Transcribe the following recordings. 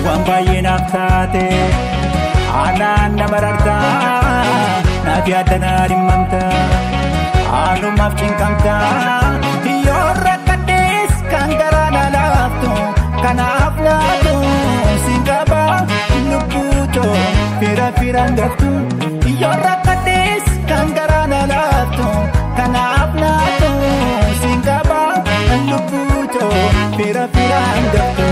Waan baay'ee naaf taate aanaan nama rartaa naaf yaadda naa dhimmamta aanumaaf cinqamta yoo rakkadhees kan garaa na laaftu kanaaf laatu siin qaba lubbuutoo fira firaan gaftu yoo rakkadhees kan garaa na laaftu kanaaf laatu siin qaba lubbuutoo fira firaan gaftu.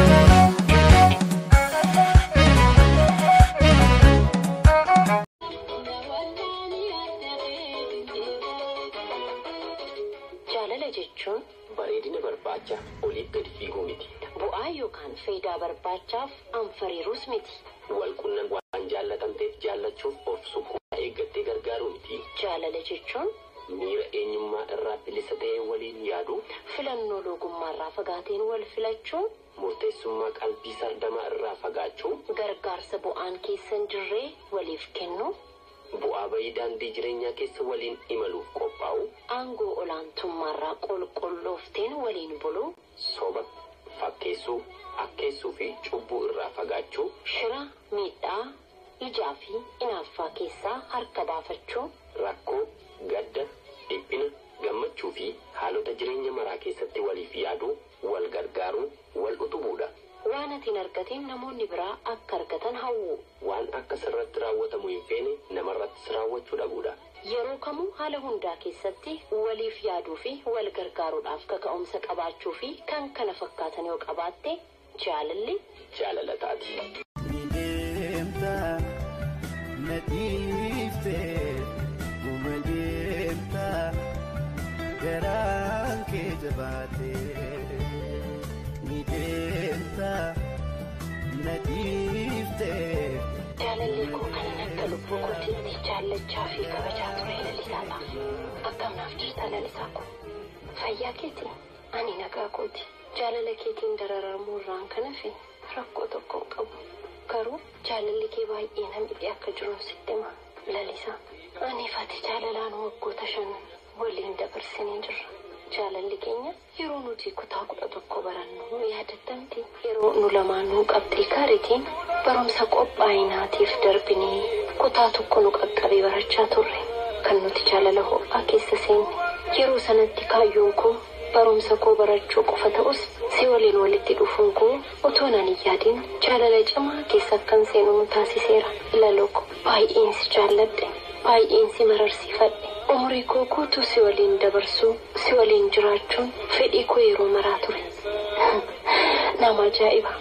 Jaalala jechuun Bareedina barbaacha oliif gadi fiiguu miti. Bu'aa yookaan faayidaa barbaachaaf anfariiruus miti. Wal qunnam waan jaallatamteef jaallachuuf of suphuu eeggattee gargaaruu miti. Jaalala jechuun Miira eenyummaa irraa bilisa ta'e waliin yaaduu, filannoo loogummaarraa fagaateen wal filachuu, murteessummaa qalbii sardamaa irraa fagaachuu, gargaarsa bu'aan keessa hin jirree waliif kennuu, bu'aa bayii daandii jireenyaa keessa waliin imaluuf qophaa'u, aangoo olaantummaarraa qulqulloofteen waliin buluu, soba, fakkeessuu, akkeessuu fi cubbuu irraa fagaachuu, shira miidhaa, ijaa fi inaaffaa keessaa harka baafachuu, rakkoo, gadda, dhiphina, gammachuu fi haalota jireenya maraa keessatti waliif yaaduu, wal gargaaruu, wal utubuudha. Waan ati hin argatin namoonni biraa akka argatan hawwu. Waan akka sirratti raawwatamu hin feene namarrattis raawwachuu dhabuudha. Yeroo kamuu haala hundaa keessatti waliif yaaduu fi wal gargaaruudhaaf kaka'umsa qabaachuu fi kan kana fakkaatan yoo qabaatte jaalalli Jaalala taati. Ni deemta na dhiiftee guma deemta garaan kee jabaatee. Ni deemta na dhiiftee. Jaalalli koo kanan akka lubbuu kootiitti jaallachaa fi kabajaa ture Lalisaadhaaf. Akkam naaf jirta Lalisaa koo? Fayyaa keeti? Ani nagaa kooti. Jaalala keetiin dararamuu irraan kan hafe rakkoo tokko hin qabu. Garuu jaalalli kee baay'ee na miidhee akka jiruun sitti hima. Lalisaa, ani fi ati jaalalaan waggoota 5 waliin dabarsinee jirra. Jaalalli keenya yeroo nuti kutaa 11 barannu yaadattamti. Yeroo nu lamaanuu qabxii gaariitiin barumsa qophaa'inaatiif darbinee kutaa tokko nu qaqqabee barachaa turre. Kan nuti jaalala ho'aa keessa seenne. Yeroo sanatti kaayyoon koo barumsa koo barachuu qofa ta'us si waliin walitti dhufuun koo otoo naan hin yaadin jaalala cimaa keessa akkan seenu nu taasiseera. Laloo koo baay'een si jaalladhe, baay'een si mararsiifadhe. Umurii koo guutuu si waliin dabarsuu, si waliin jiraachuun fedhii koo yeroo maraa ture. Nama ajaa'iba!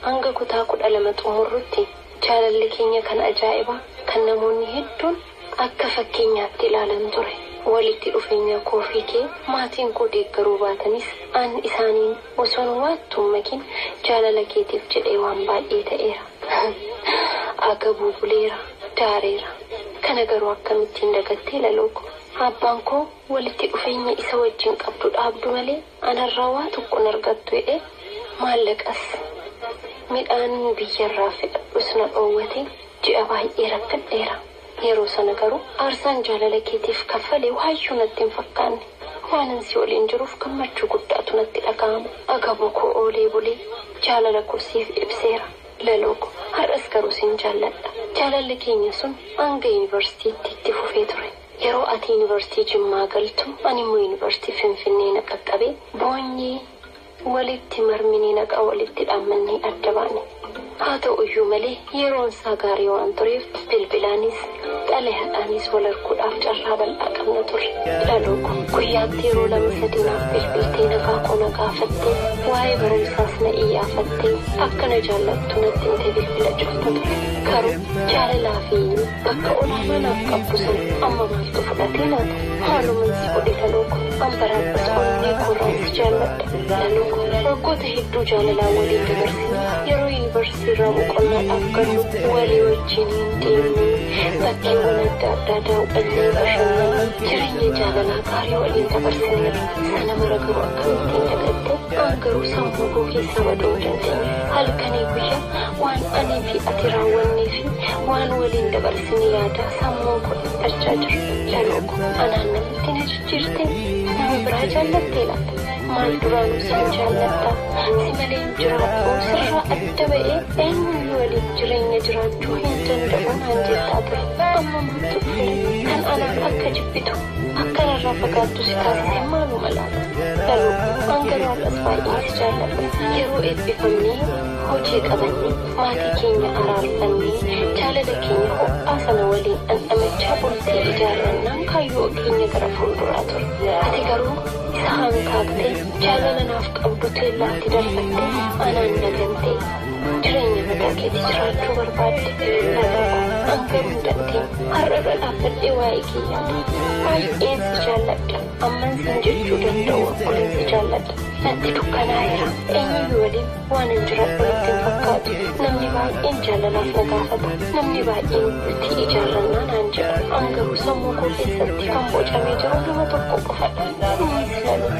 Hanga kutaa 12 xumurrutti jaalalli keenya kan ajaa'ibaa kan namoonni hedduun akka fakkeenyaatti ilaalan ture. Walitti dhufeenya koo fi kee maatiin koo deeggaruu baatanis an isaaniin osoon waattuu hin makin jaalala keetiif jedhee waan baay'ee ta'eera. Agabuu buleera, daareera. Kana garuu akkamittiin dagattee Laloo koo? Abbaan koo walitti dhufeenya isa wajjin qabdu dhaabdu malee anarraa waa tokko hin argattu jedhee maallaqas midhaan biyyarraa fe'adhus na dhoowwate ji'a baay'ee rakkadheera. Yeroo sana garuu aarsaan jaalala keetiif kaffale waayyuu natti hin fakkaanne. Waanan si waliin jiruuf gammachuu guddaatu natti dhaga'ama. Agabuu koo oolee bulee jaalala koo siif ibseera. Laloo koo har'as garuu sin jaalladha. Jaalalli keenya sun hanga yuunivarsiitiitti itti fufee ture. Yeroo ati yuunivarsiitii Jimmaa galtu ani immoo yuunivarsiitii Finfinnee na qaqqabee boonyee walitti marminee naqa walitti dhaammannee adda baane. Haa ta'u iyyuu malee yeroon isaa gaarii waan tureef bilbilaanis xalayaadhaanis wal arguudhaaf carraa bal'aa qabna turre. Laloo koo guyyaatti yeroo 2-3 naaf bilbiltee nagaa koo na gaafattee waa'ee barumsaas na iyyaafattee akka na jaallattu natti himtee bilbila cufta ture. Garuu jaalalaa fi bakka olaanaa naaf qabdu sana amma maaltu fudhatee laata? Maaluman si godhe Laloo koo? An baraadhus onnee koorraan si jaalladhe. Laloo koo waggoota hedduu jaalalaan waliin dabarsine yeroo yuunivarsiitii irraa boqonnaadhaaf gallu walii wajjin deemnee bakkeewwan adda addaa daawwannee bashannanee jireenya jaalalaa gaarii waliin dabarsineerra. Sana mara garuu akkamittiin dagatte? An garuu sammuu koo keessaa baduu hin dandeenye. Halkanii guyyaa waan anii fi ati raawwannee fi waan waliin dabarsine yaadaa sammuun koo dhiphachaa jira. Laloo koo anaan namitti na jijjiirte nama biraa jaallattee laata? Maal duraanuu sin jaalladha. Si malee hin jiraadhu. Sirraa adda ba'ee eenyuyyuu waliin jireenya jiraachuu hin danda'u naan jettaa ture. Amma maaltu dhufe? Kan anaan akka jibbitu akka narraa fagaattu si taasise maaluma laata? Garuu an garuu har'as baay'een si jaalladha. Yeroo eebbifamnee hojii qabannee maatii keenya araarfannee jaalala keenya ho'aa sana waliin dhandhamachaa bultii ijaarrannaan kaayyoo keenya gara fuulduraa ture. Ati garuu isa hankaaktee jaalala naaf qabdu teellaatti darbattee anaan na gantee jireenya mataa keetii jiraachuu barbaadde. Laloo ko an garuu hin dandeenye. Har'a irra dhaabbadhee waa'ee kee yaada. Baay'een si jaalladha. Amman siin jechuu danda'u olin si jaalladha. Natti dukkanaa'eera. Eenyuyyuu waliin waanan jiraadhu natti hin fakkaatu. Namni baay'een jaalalaaf na gaafata. Namni baay'een bultii ijaarrannaa naan jedha. An garuu sammuu koo keessatti kan bocamee jiru nama tokko qofadha. Innis Laloo.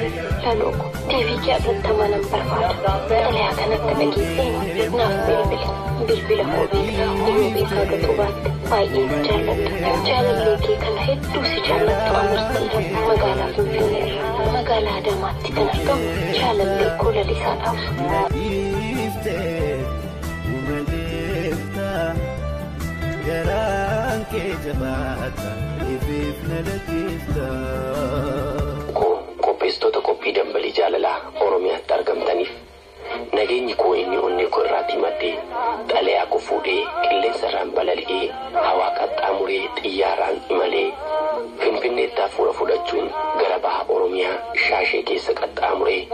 Laloo ko deebii kee atattamaa nan barbaada. Xalayaa kana akka dhageesseen naaf bilbili. Bilbila koo beekta. Yoo beekaa gatuu baatte baay'een si jaalladha. Jaalallee kee kana hedduu si jaallattu Amartiidha. Magaalaa Finfinnee irraa magaalaa Adaamaatti kan argamu jaalallee koo Lalisaadhaaf. Dhiiftee uma deemta garaan kee jabaata ifiif na lakkifta. Koo qopheessitoota qophii dambalii jaalalaa Oromiyaatti argamtaniif nageenyi koo inni onnee koo irraatii maddee xalayaa koo fuudhee qilleensa irraan balali'ee hawaa qaxxaamuree xiyyaaraan imalee Finfinneetti hafuura fudhachuun gara baha Oromiyaa Shaashee keessa qaxxaamuree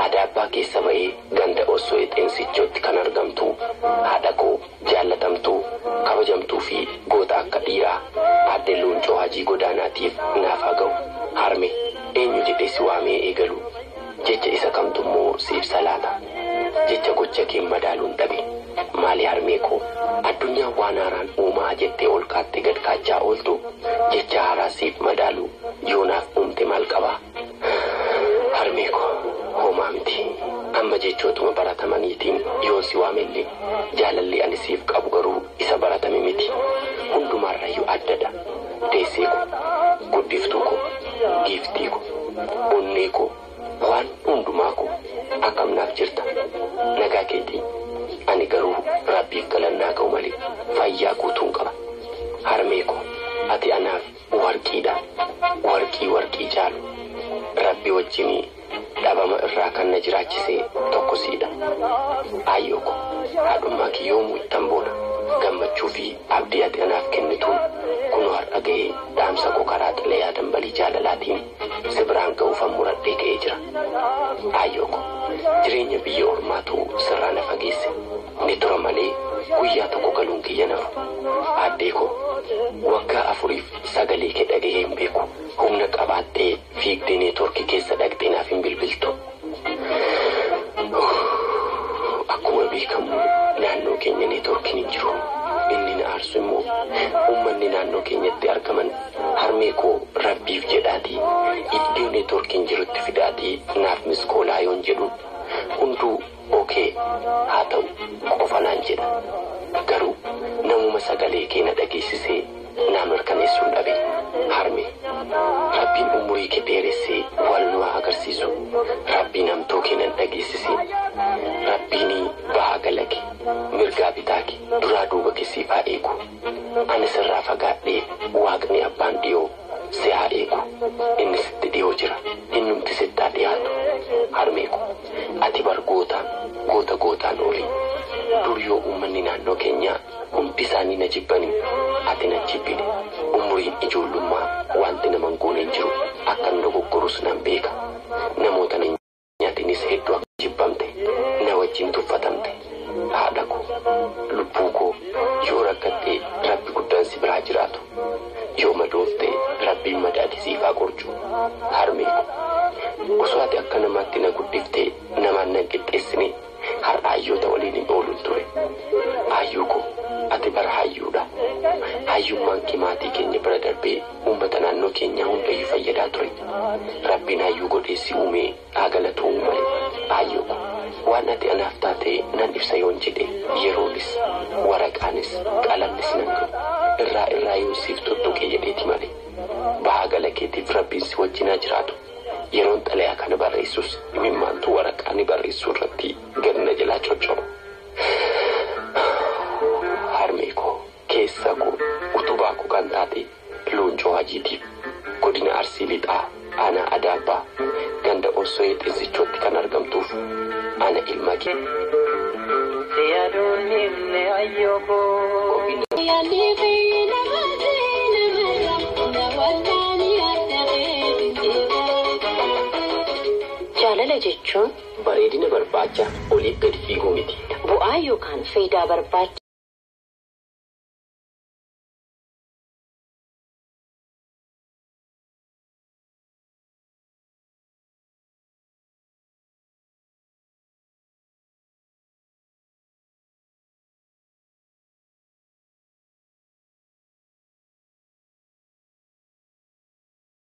Adaabbaa keessa ba'ee ganda Ossoo Xeensichootti kan argamtu haadha koo jaallatamtuu kabajamtuu fi goota akka dhiiraa aadde Leencoo Hajii Godaanaatiif naaf haa ga'u. Harme eenyu jedhee si waamee eegalu jecha isa kamtu immoo si ibsa laata? Jecha gocha kee madaaluun dhabe. Maali harmee koo addunyaan waan haaraan uumaa jettee ol kaattee gad kaachaa ooltu jecha haaraa siif madaalu yoonaaf uumte maal qabaa? Harmee koo homaa miti. Amma jechootuma baratamaniitiin yoon si waamellee jaalalli ani siif qabu garuu isa baratame miti. Hundumaarrayyuu addadha. Deessee koo, guddiftuu koo, giiftii koo, onnee koo, waan hundumaa koo akkam naaf jirta? Nagaa keetii. Ani garuu Rabbiif galannaa ga'u malee fayyaa guutuun qaba. Harmee koo ati anaaf warqiidha. Warqii warqii caalu. Rabbi wajjin dhabama irraa kan na jiraachise tokko siidha. Aayyoo koo haadhummaa kee yoomuu ittan boona. Gammachuu fi abdii ati anaaf kennituun kunoo har'a ga'ee dhaamsa koo karaa xalayaa dambalii jaalalaatiin si biraan ga'uufan muradhee ka'ee jira. Aayyoo koo jireenya biyya ormaatu sirraa na fageesse. Ni tura malee guyyaa tokko galuun kiyya nafu. Aaddee koo waggaa 4 sagalee kee dhaga'ee hin beeku. Humna qabaattee fiigdee neetwoorkii keessa dhaqxee naaf hin bilbiltu. Akkuma beekamu naannoo keenya neetwoorkiin hin jiru. Inni na aarsu immoo uummanni naannoo keenyatti argaman harmee koo Rabbiif jedhaatii iddoo neetwoorkiin jirutti fidaatii naaf miskoolaa yoon jedhu hunduu okee haa ta'u qofa naan jedha. Garuu namuma sagalee kee na dhageessisee naa mirkaneessuun dhabe. Harmee Rabbiin umurii kee dheeressee wal nu haa agarsiisu. Rabbiin hamtuu kee nan dhageessisee. Rabbiin bahaa gala kee mirgaa bitaa kee duraa duuba kee siif haa eegu. Ani sirraa fagaadhee waaqni abbaan dhiyoo si haa eegu. Inni sitti dhiyoo jira. Innumti sitti haa dhiyaatu. Harmee koo ati bar goota goota gootaan oli. Dur yoo uummanni naannoo keenyaa hundi isaanii na jibbanii ati na jibbine. Umuriin ijoollummaa wanti nama hin goone hin jiru. Akkan dogoggorus nan beeka. Namoota na nyaatinis hedduu akka jibbamte na wajjin tuffatamte. Haadha koo lubbuu koo yoo rakkatte Rabbi guddaan si biraa jiraatu. Yoo madoofte Rabbiin madaati siif haa qorchu. Harmee koo osoo ati akka namaatti na guddiftee namaan na qixxeessine har'a hayyoota waliin hin oolun ture. Hayyuu koo ati bara hayyuudha. Hayyummaan kee maatii keenya bira darbee uummata naannoo keenyaa hundayyuu fayyadaa ture. Rabbiin hayyuu godhee si uumee haa galatoomu malee. Hayyuu koo waan ati anaaf taate nan ibsa yoon jedhe yeroonis waraqaanis qalamnis nan ga'u. Irraa irraa yoon siif tuttuqe jedheeti malee. Bahaa gala keetiif Rabbiin si wajjin haa jiraatu. Yeroon xalayaa kana barreessus imimmaantu waraqaa ni barreessuu irratti ganna jalaa coccora. Harmee koo keessa koo utubaa koo kan taate Looncoo Hajiitiif godina Arsii Lixaa aanaa Adaabbaa ganda Osoyee Xinsichootti kan argamtuuf ana ilma kee. Jaalala jechuun Bareedina barbaacha oliif gadi fiiguu miti. bu'aa yookaan faayidaa barbaacha.